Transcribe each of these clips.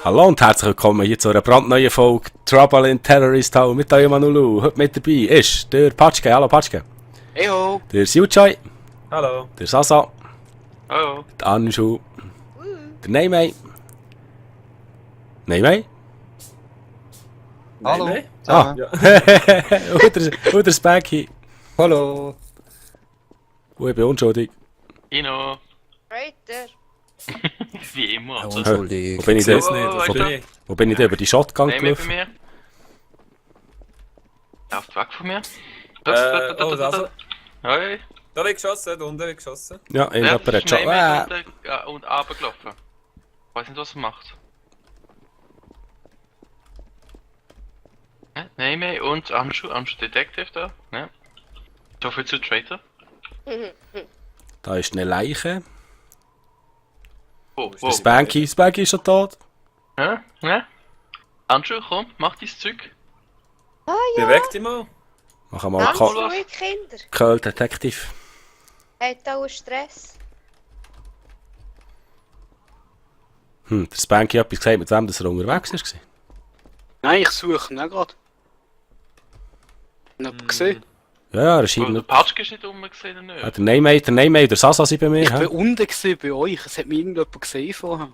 Hallo und herzlich willkommen hier zu einer brandneuen Folge Trouble in Terrorist Town mit eurem Manulu. Heute mit dabei ist der Patschke. Hallo Patschke. Heyo. Der Siuchai. Hallo. Der Sasa. Hallo. Der Anshu. Der Neymei. Neymei? Hallo. Ah. Ja. und der Spanky. Hallo. Und ich bin unschuldig. Ino. Reiter. Wie immer. Also. Unschuldig. Wo bin ich Ich denn? sehe es nicht. Was Wo- bin ich? Wo bin ich denn? Über die Shotgun Nein, mehr bei gelaufen? mir. Lauft weg von mir. Oh, das also. Hoi. Da habe ich geschossen, da unten habe ich geschossen. Ja, irgendjemand hat schon... Und runtergelaufen. Ich weiß nicht, was er macht. Nein mehr und Anschu Detective da. Ja. So viel zu Traitor. Da ist eine Leiche. Oh, Der Spanky ist schon tot. Ja? Ja? Anschu, komm, mach dein Zeug. Ah ja, Bewegt dich mal. Machen wir mal ganz Komm. ruhig, Kinder. Curl Detective. Hat auch Stress. Der Spanky hat etwas gesagt, mit wem das er unterwegs war. Nein, ich suche ihn auch gerade. Nicht gesehen. Ja, er scheint Der nicht... Patschke ist nicht rumgesehen, nicht? Ja, der Neymei und der Sasa sind bei mir. Ich hä? bin unten gesehen bei euch. Es hat mich irgendjemand gesehen vorher.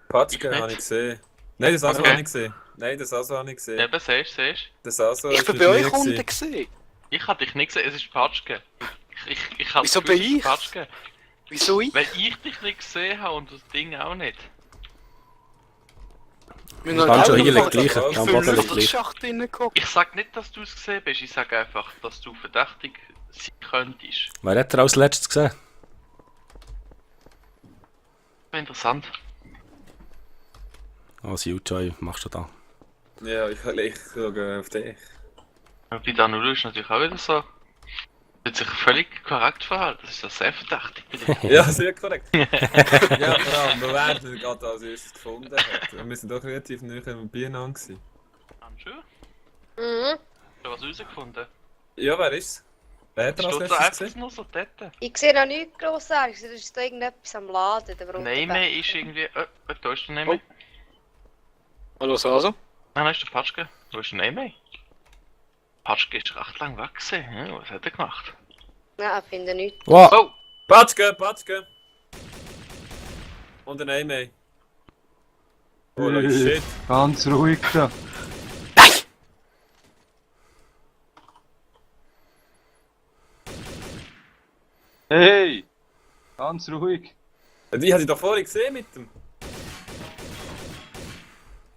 Patschke Ich habe nicht. ich gesehen. Nein, das Saso Okay. habe ich gesehen. Nein, das Saso habe ich gesehen. Eben, siehst du? Das Saso Ich ist bin mit bei mir euch unten gewesen. gesehen. Ich hab dich nicht gesehen, es ist Patschke. Ich hab Wieso gewusst, bin es ist ich? Patschke. Wieso ich? Weil ich dich nicht gesehen habe und das Ding auch nicht. Wir Das kann schon hier liegt gleich. gleich. Ich Am bin Boden in liegt der gleich. Schacht reingeguckt. Ich sag nicht, dass du es gesehen bist, ich sag einfach, dass du verdächtig sein könntest. Wer hat er als letztes gesehen? Interessant. Oh, Siuchai, machst du da. Ja, ich schaue auf dich. Und die Danulu ist natürlich auch wieder so. Wird sich völlig korrekt verhalten, das ist ja sehr verdächtig bei dir. Ja, sehr korrekt. Ja, vor allem, wer den gerade als erstes gefunden hat. Wir sind doch relativ nah am Biernamen gewesen. Anschu? Mhm. Hast du was rausgefunden? Ja, wer ist's? Wer hat er als Steht da letztes einfach gesehen? nur so dort? Ich sehe noch nichts Grossartiges. Da ist da irgendetwas am Laden. Da Nein, mehr ist irgendwie... da ist der Name. Hallo Sasa. Nein, ist der Patschke. Wo ist der Name? Patschke ist recht lang weg gewesen. Ja, was hat er gemacht? Nein, ich finde nichts. Wow! Oh! Patschke! Und ein Name. Holy shit. Ganz ruhig da. Hey! Ganz ruhig. Die hatte ich doch vorhin gesehen mit dem.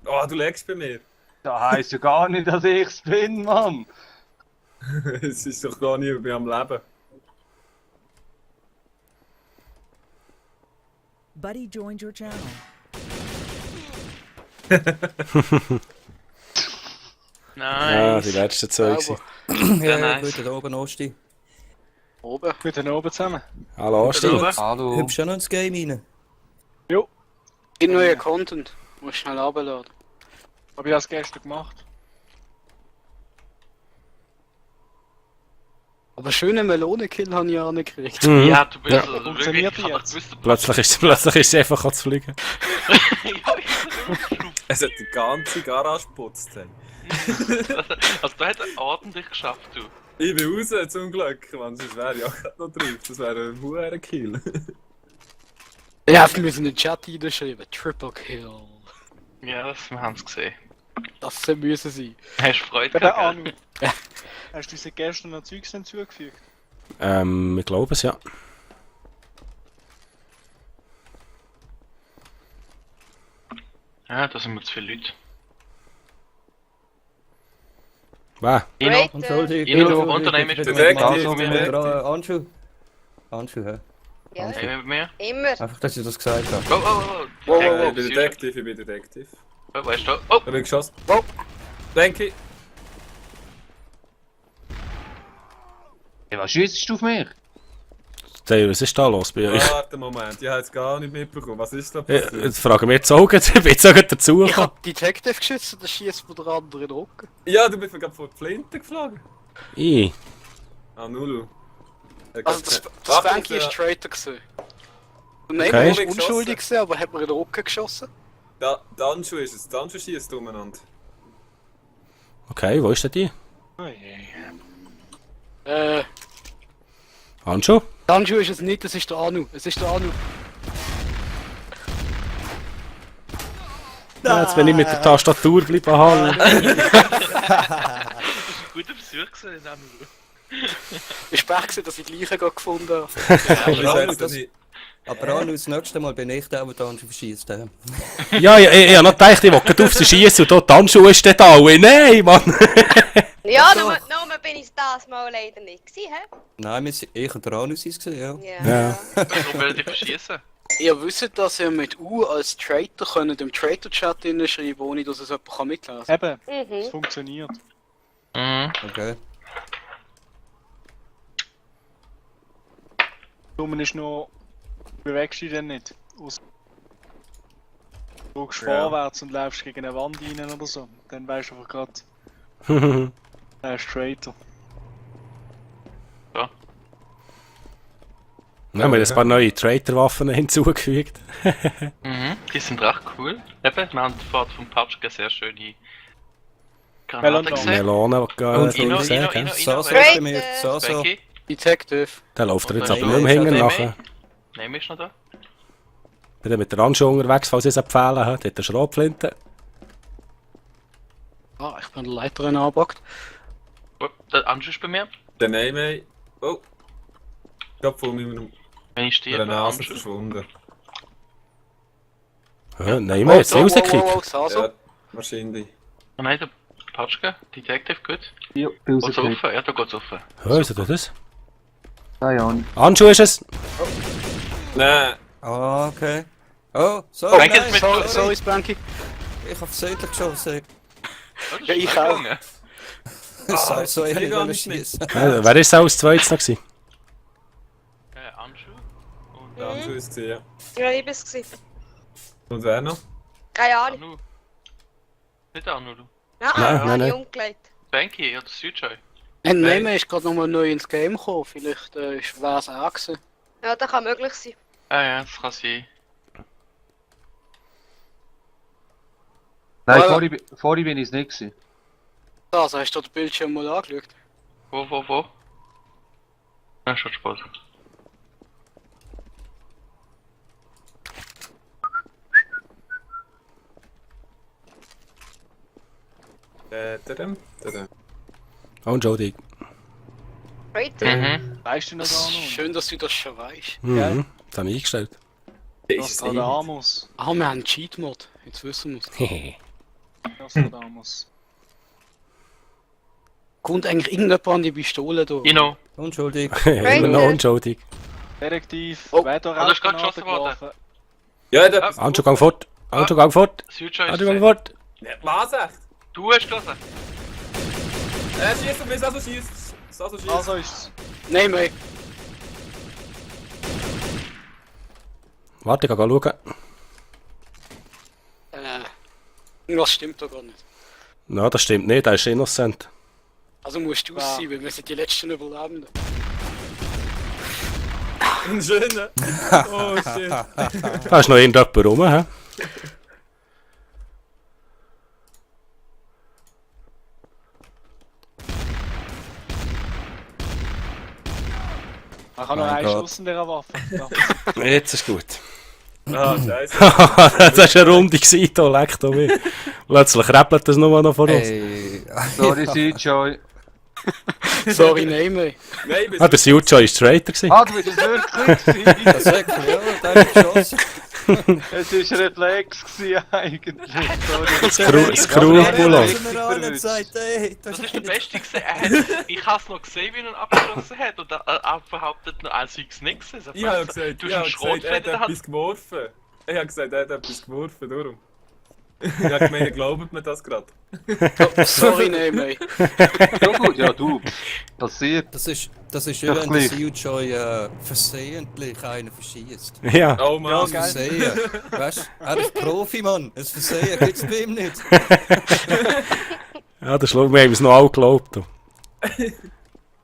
Oh, du legst bei mir. Da heisst ja gar nicht, dass ich's bin, Mann. Es ist doch gar nicht mehr am Leben. Buddy joined your channel. Ja, die Nice! letzten zwei gewesen. Sehr Ja, nice. gut, da oben Osti. Oben. Wir sind oben zusammen. Hallo, Asti. Oben. Hallo. Hübsch schon noch ins Game rein. In neuer Content. Muss schnell runterladen. Habe ich das gestern gemacht? Aber schöne Melonenkill habe ich auch nicht gekriegt. Mhm. Ja, du bist Ja. also wirklich... Funktioniert Ich hab doch jetzt? gewusst, Plötzlich ist sie einfach zu fliegen. Ja, ich Es hat die ganze Garage geputzt. Hey. Also da hat er ordentlich geschafft, du. Ich bin raus zum Glück, man, sonst wäre ich auch gerade noch drauf. Das wäre ein hoher Kill. Ja, wir müssen in den Chat hineinschreiben. Triple Kill. Ja, wir haben es gesehen. Das müssen sie. Hast du Freude Bei der gehabt? Anu. Hast du seit gestern noch Zeugs hinzugefügt? Ich glaube es, ja. Ja, da sind wir zu viele Leute. Wer? Ino, Reiter. Entschuldigung. Ino, Unternehmen ist Direkt, Also, direkt. Anschu. Anschu, hä? Ja, Nehmen wir mehr. immer. Einfach, dass ich das gesagt habe. Oh, oh, oh. Ich bin Detektiv, Oh, weißt du? Oh, Da bin ich geschossen. Oh! Denke ich. Ja, was schießt du auf mich? Hey, was ist da los bei euch? Warte einen Moment, ich habe es gar nicht mitbekommen. Was ist da Ja, passiert? jetzt fragen wir jetzt auch, ich bin jetzt auch gerade dazu Ich gekommen. hab Detective geschützt und der schießt von der anderen Rücken. Ja, du bist gerade vor die Flinte geflogen. Ich? Ah, Nulu. Also das Spanky ist Traitor gewesen. Und nein, Okay. er ist unschuldig gewesen, aber hat mir in den Rücken geschossen. Da, der Anschu ist es. Der Anschu schießt umeinander. Okay, wo ist denn die? Oh je. Handschuh? Danju ist es nicht, es ist der Anu. Es ist der Anu. Ja, jetzt bin ich mit der Tastatur bleiben hängen. Guter Besuch gesehen, Anulu. Ich war gesehen, dass ich gleich gefunden habe. Aber ich Anu, weiß das- nicht. Aber Anu, das nächste Mal bin ich der, der dann verschießt. Ja, ich hab noch gedacht, ich will gerade auf sie schießen und dort die Handschuhe ist dort alle. Nein, Mann! Ja, Doch. nur bin ich das mal leider nicht gewesen, hä? Nein, ich und der Anu sind es gewesen, ja. Ja. Warum will ich verschießen? Ihr wisst, dass ihr mit U als Traitor könnt im Traitor-Chat schreiben, ohne dass es jemand mitlesen kann. Eben, es Mhm. funktioniert. Mhm. Okay. Dumm ist noch, bewegst du dich denn nicht? Du gehst Ja. vorwärts und läufst gegen eine Wand rein oder so. Dann weißt du einfach gerade, er ist Traitor. Wir haben ein paar neue Traitor-Waffen hinzugefügt. Mhm. Die sind recht cool. Eben, wir haben vorhin vom Patschke sehr schöne Granaten Melon gesehen. Melonen, die Und du gesehen Ino, hast. So, so Great, bei mir. So, so. Becky, Detective. Der läuft er jetzt Oder aber nicht mehr hinten Neme. nachher. Neme ist noch da. Bin dann mit der Handschuhe unterwegs, falls ich es empfehlen habe. Dort eine Schrotflinte. Ah, ich bin der Leiterin angepackt. Oh, der Anschluss ist bei mir. Der Name. Oh. Ich glaube, von meiner Wenn ich stehe, Nase verschwunden. Ja, nein, wir jetzt rausgekickt. Saso. Ja, wahrscheinlich. Oh nein, der Patschke, Detective, gut. Ja, Geht's offen? Ja, da geht's offen. Ja, ist das? Ah ja. Handschuhe ist es. Nein. Ah, okay. Oh, so, Danke, nein, mit- Sorry, Spanky. ich habe versehentlich geschossen. Oh, das Ja, ist ich schnell auch. gegangen. So, ich geht gar wollte nicht mehr. schießen. Wer ist als zweites noch gewesen? Anschuh. Und Der Anschu ist es, ja. Ja, ich bin's gewesen. Und wer noch? Keine Ahnung. Anu. Nicht Anu, du. Ja, Nein, habe nein, ich nein. umgelegt. Banky oder Südschei. Ein Name ist gerade nochmal neu ins Game gekommen. Vielleicht war es auch gewesen. Ja, das kann möglich sein. Ah ja, das kann sein. Nein, Voilà. vorhin bin ich es nicht gewesen. Also, hast du den Bildschirm mal angeschaut? Wo? Ja, schon Spaß. Tadam. Und Jody. Right? Mhm. Weißt du noch gar nicht? Schön, dass du das schon weißt. Mhm. Das habe ich eingestellt. Nostradamus. Ah, wir haben einen Cheat-Mod. Jetzt wissen wir es. Nostradamus. Kommt eigentlich irgendjemand an die Pistole da? Ino. Entschuldigung. Immer noch und Jody. Detektiv, Oh, wer da du hast gerade Rauchgranaten geschossen worden. geworfen? Ja, der. Handschuh, gang fort. Handschuh, gang fort. Südschei ist Handschuh, gang fort. Was echt? Du hast gelassen. Schießt auf mich, Sasso schießt. Sasso schießt. Also ist's. Nein, mei. Warte, ich kann schauen. Irgendwas stimmt da gar nicht. Nein, das stimmt nicht, er ist innocent. Also musst du es sein, weil wir sind die letzten Überlebenden. Ein schöner. Oh shit. Da ist noch irgendjemand rum, hä? Ich habe noch Mein einen Gott. Schuss in dieser Waffe. Ja. Jetzt ist gut. Ah, scheiße. Das war eine Runde, gewesen, da leckt er mich. Plötzlich rappelt das nur noch vor uns. Hey. Sorry, Südjoy. Sorry, nein, mei. Nein, Ah, der Sujo war Traitor. gewesen. Ah, du bist es wirklich gewesen. Das ist wirklich, ja, da habe ich geschossen. Es war Reflex gewesen, eigentlich. Skrupullos. Ich mir an und gesagt, ey, Das ist der Beste gesehen. Ich habe es noch gesehen, wie er ihn abgeschossen hat. Und er behauptet noch, als sei es nicht gesehen. Ich habe gesagt, du ich hast habe einen gesagt, er hat Schrotfeder in der Hand. etwas geworfen. Ich habe gesagt, er hat etwas geworfen, darum. Ich habe gemeint, glaubt mir das gerade? Sorry, nein, mei. Ja gut, ja du. Passiert. Das ist Ja, ja, wenn der gleich. Sujoy versehentlich einen verschießt. Ja. Oh Mann. Versehen. Weißt du, er ist Profi, Mann. Ein Versehen gibt's bei ihm nicht. Ja, das schlug mir, haben es noch alle geglaubt. du.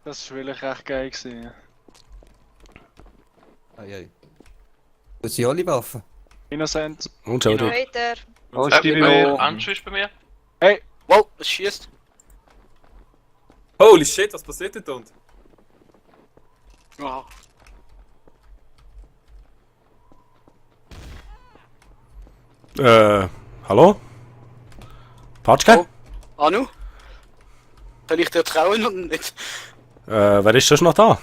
Das war wirklich echt geil gewesen. Ei, ei. Das sind alle Waffen. Innocent. Und schau dir. Weiter. Oh, Stevie mehr. Anschu ist bei mir. Wow, es schießt. Holy shit, was passiert denn dort? Wow. Hallo? Patschke? Oh. Anu? Soll ich dir trauen oder nicht? Wer ist schon noch da?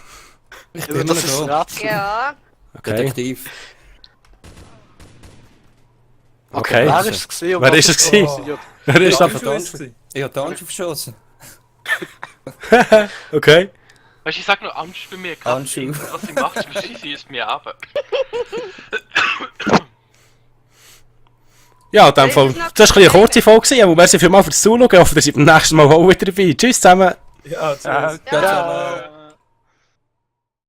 Ich bin immer Das ist ein da. Rätsel. Ja, Okay. Detektiv. Okay. Wer ist es gewesen? und Wer was ist es gewesen? passiert? Wer ist Ja, da? ich weiß es. Ich hab die Angst verschossen. Okay. Weißt du, ich sag nur Anschu bei mir. Krass, Anschu. was sie macht, sie ist mir aber. Ja, in dem Fall. Das war ein bisschen eine kurze Folge, aber merci vielmals fürs Zuschauen. Ich hoffe, ihr seid beim nächsten Mal auch wieder dabei. Tschüss zusammen. Ja, tschüss. ja. Ja.